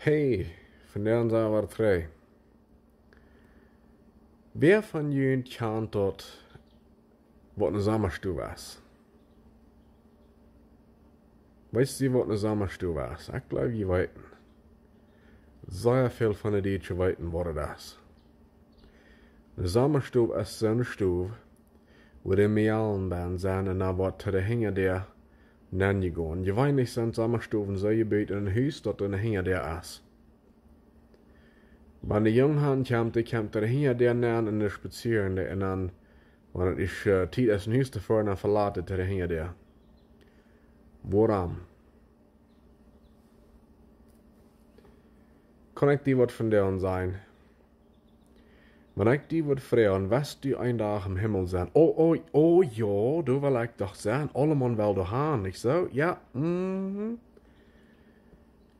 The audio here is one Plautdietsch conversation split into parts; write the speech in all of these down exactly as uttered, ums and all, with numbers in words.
Hey, vondoag sent wie trigj. Wäa von junt kjant daut, waut eene Sommastow es? Weetst du, waut eene Sommastow es? Ekj jleew, jie weeten. Sea väl von de Dietsche weeten, waut daut es. Eene Sommastow es soone Stow, wua de Mejalen bennen sent un dan woat to de Hinjadäa nenjegonen. Jeweenlich sent Sommastowen soo jebut en een Hus, daut doa eene Hinjadäa es. Wan de Jung han kjemt, dee kjemt to de Hinjadäa nen un dee spazieren, un dan, wan et es, eh, Tiet es, no Hus to foaren, dan velat dee to de Hinjadäa. Wuarom? Kaun ekj die waut vondoag sajen? Wan ekj die waut froag, west du een Dach em Himmel sennen? Oh, oh, oh jo, doa well ekj doch sennen. Aulemaun well doa han, nich soo? Jo, mhm.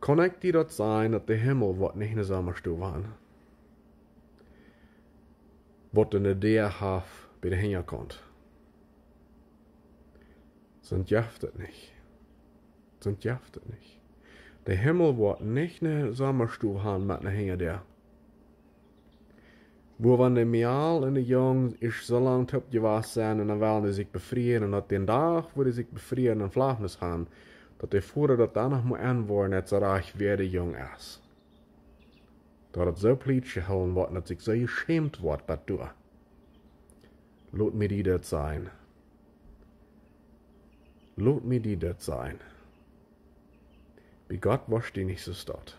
Kaun ekj die daut sajen, daut de Himmel woat nich eene Sommastow han? Waut eene Däa haft bie de Hinjakaunt. Soont jeft et nich. Soont jeft et nich. De Himmel woat nich eene Sommastow han met eene Hinjadäa. Wua wan de Mejal un de Jung es soo lang toop jewast sent un dan wellen dee sikj befrieen un daut dän Dach, wua dee sikj befrieen un Veflanis han, daut de Voda daut dan noch mott enwoaren, daut see rajcht wäa de Jung es. Daut et soo plietsch jehoolen woat, daut sikj soo jeschämt woat, bat doa. Lot mie die daut sajen. Lot mie die daut sajen. Bie Gott woascht du nich soo stonen.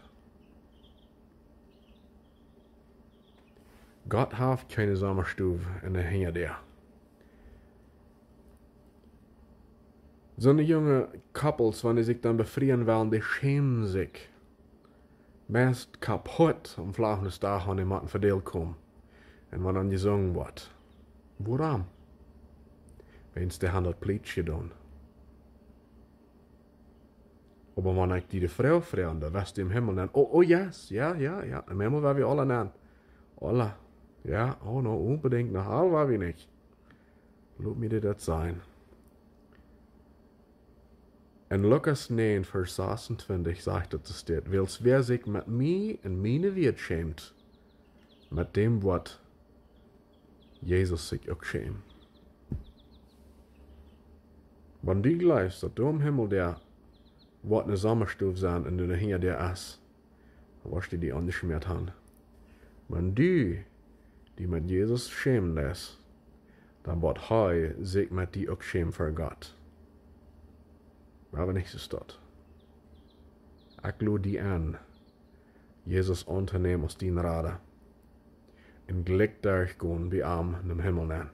Gott haft kjeene Sommastow en de Hinjadäa. Soone junge Couples, wan dee sikj dan befrieen wellen, dee schämen sikj meist kaput, om Veflanisdach, wan dee motten vedeelt komen. Un wan dan jesungen woat. Wuarom? Wiels dee han daut plietsch jedonen. Oba wan ekj die de Froag froag, dan west du em Himmel nen. Oh, oh yes, jo, jo, jo. Em Himmel woa wie aula nen. Aula. Jo, oh no, onbedinjt, no aul woa wie nich. Lot mie die daut sajen. En Lukas näajen, Varsch sasuntwintich sajcht et, doa steit: Wiels wäa sikj met mie un miene Wieed schämt, met däm woat Jesus sikj uk schämen. Wan du jleefst, daut doa em Himmel doa woat eene Sommastow sennen un doa hinja doa es, dan woascht du die aunjeschmäat han. Wan du die met Jesus schämen deist, dan woat hee sikj met die uk schämen ver Gott. Oba nich soo stonen. Ekj lod die en, Jesus auntonämen aus dien Rada. Un jlikj derchgonen bie am em Himmel nen.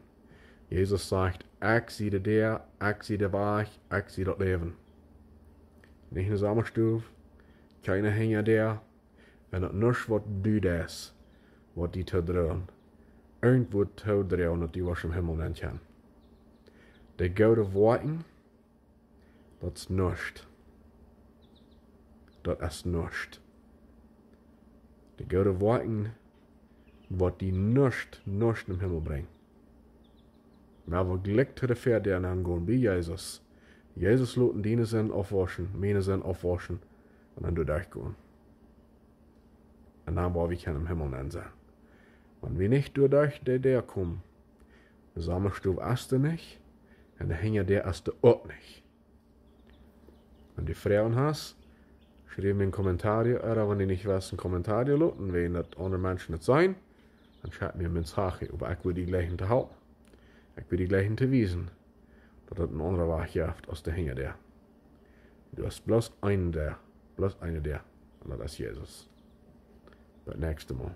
Jesus sajcht: Ekj sie de Däa, ekj sie de Wajch, ekj sie daut Läwen. Nich eene Sommastow, kjeene Hinjadäa, un daut nuscht waut du deist, woat die todroagen. Irjent woat todroagen, daut du woascht em Himmel nen kjennen. De goode Woakjen, daut es nuscht. Daut es nuscht. De goode Woakjen woat die nuscht, nuscht em Himmel brinjen. Oba jlikj to de Väadäa nengonen bie Jesus. Jesus loten diene Sind aufwauschen, miene Sind aufwauschen, un dan doa derchgonen. Un dan woa wie kjennen em Himmel nen sennen. Wan wie nich doa derch de Däa komen, de Sommastow es doa nich, un de Hinjadäa es doa uk nich. Wan du Froagen hast, schriew mie een Kommentar, ooda wan du nich west een Kommentar loten, wiels daut aundre Menschen daut seenen, dan schekj mie een Message, oba ekj woa die jleichen to halpen. Ekj woa die jleichen to wiesen, daut et een aundren Wajch jeft aus de Hinjadäa. Du hast bloos eene Däa, bloos eene Däa, un daut es Jesus. Bat näakjstet Mol.